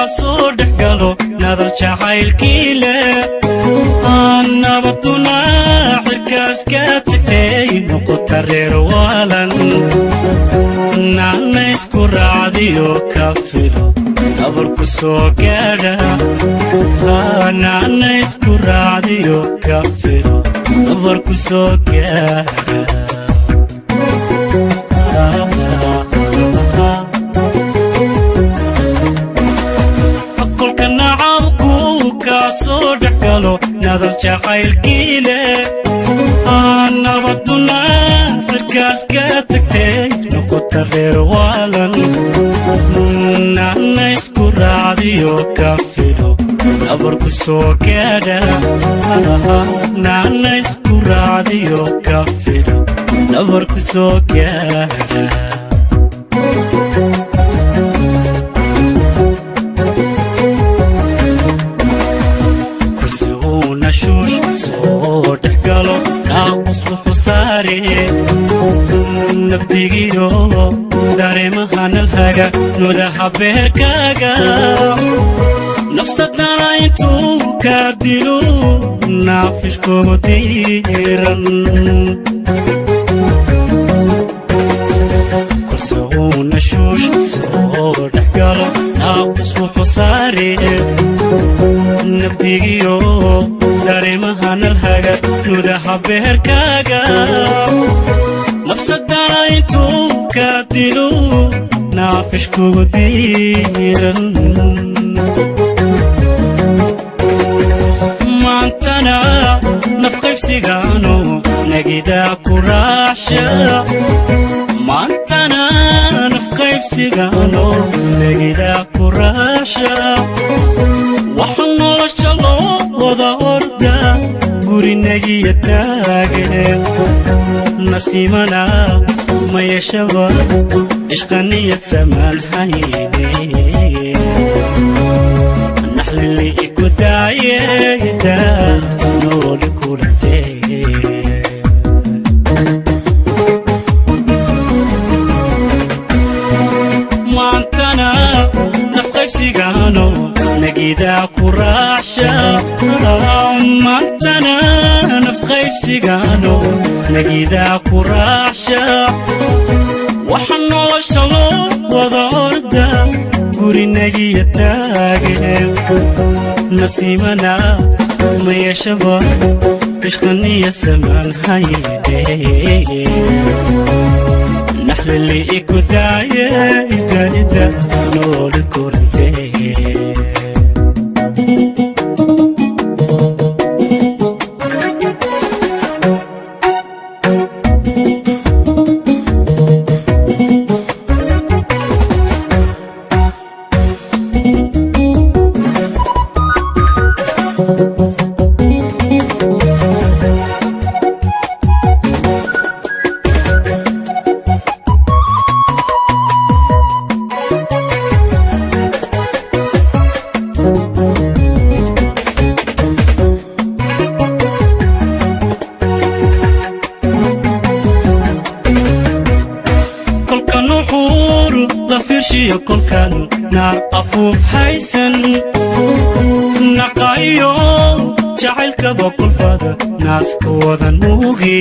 soo dhex galo nadar jacaylkii leh nabaduna cirkaas ka tagtay noqota reer waalan nacna isku raacdiyo ka filo nabarku soo gaadha nacna isku raacdiyo ka filo nabarku soo gaadha kolka nacabku kaa soo dhex galo nadar jacaylkii leh nabaduna cirkaas ka tagtay noqota reer waalan nacna isku raacdiyo ka filo nabarku soo gaadha nacna isku raacdiyo ka filo nabarku soo gaadha kursi uuna shuush soo dhex galo naaqus wuxuu saare nabdigiyo dareemaha nalhaga nudaha beerkaaga nafsadana intuu kaa dilo naafishkugu diiran kursi uuna shuush soo dhex galo naaqus wuxuu saare nabdigiyo dareemaha nalhaga nudaha beerkaaga nafsadana intuu kaa dilo naafishkugu diiran maantana nafqaybsigaanu nagidaa ku raacsha maantana nafqaybsigaanu nagidaa ku raacsha waxa nolosha loo wada orda gurinagiya taage nasiimana ma yeeshaba ishqaniyad samaan hayne naxlili iku daayeda nooli kulantee maantana nafqaybsigaano nagidaa ku raacsha maantana nafqaybsigaano nagidaa ku raacsha waxa nolosha loo wada orda gurinagiya taage nasiimana ma yeeshaba ishqaniya samaan hayne naxlili iku daaye ida ida nooli kulantee kolka nuxuur la fiirshiyo kolkan naar afuuf haysan naqayo jacaylkaba kolfada naaska wada nuugi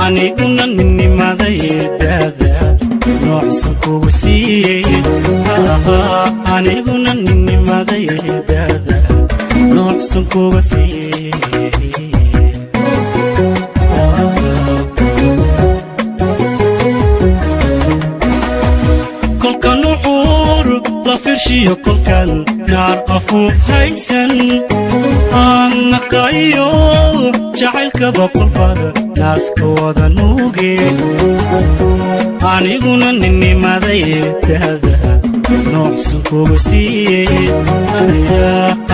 aniguna ninnimaday daada noocsan kugu siiyey aniguna ninnimaday daada noocsan kuga siiyey kolka nuxuur la fiirshiyo kolkan naar afuuf haysan naqayo jacaylkaba kolfada naaska wada nuuge aniguna ninnimaday daada noocsan kuga siiyey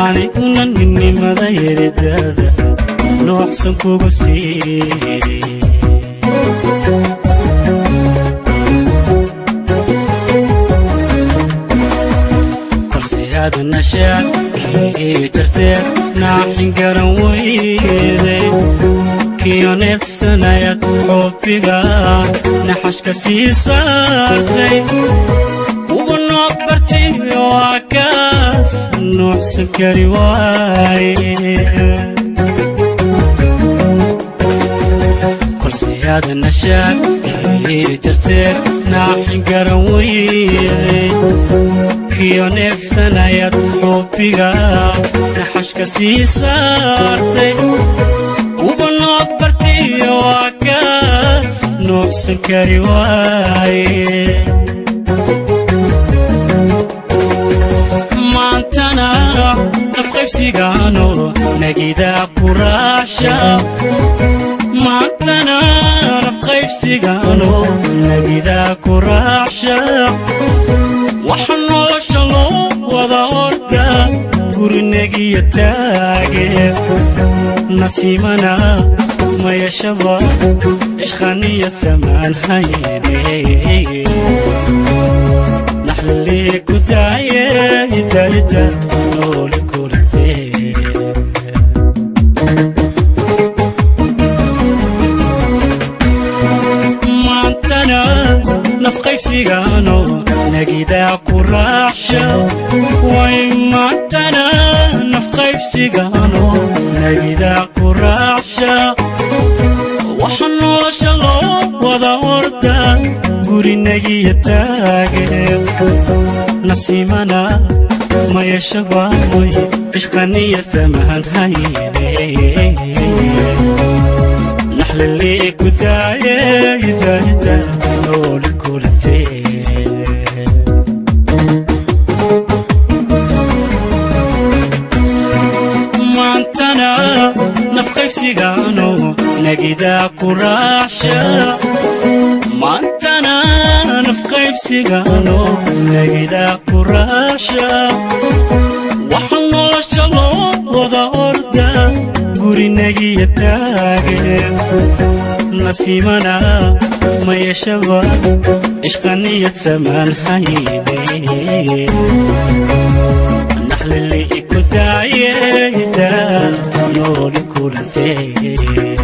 aniguna ninnimaday daada noocsan kuga siiyey balse aad nashaad kii jarteed naaxin garan weyday kiyo neefsanayad xubbiga naxashka sii saartay ugu noog bartay waa kaas nuucsan kari waaye. Kolseyaada nashaad kii jarteed naaxin garan weyday, kiyo neefsanayaad xubbiga naxashka sii saartay. Uba nood bartiyo waa kaas nuucsan kari waaye. Maantana nafqaybsigaano nagidaa ku raasha, maantana nafqaybsigaano nagidaa ku raacsha. Waxa nolosha loo wada orda gurinagiyo taage, nasiimana mayashaba ishqaniya samaan hayne. Naxlili ku daaye daayda nooli kulantee. Maantana nafqaybsigaano nagidaa ku raacsha, way maantana nafqaybsigaano nagidaa ku raacsha. Waxa nolosha loo wada orda gurinagiyo taage, nasiimana mayashabamoy ishqaniya samahan hayne. Naxlili ku daaye daayda nooli kulantee. Maantana nafqaybsigaano nagidaa ku raacsha, maantana nafqaybsigaano nagidaa ku raacsha. Waxa nolosha loo wada orda gurinagiyo taage, nasiimana mayashaba ishqaniyad samaan hayne. Naxlili ku daayeda nooli kulantee.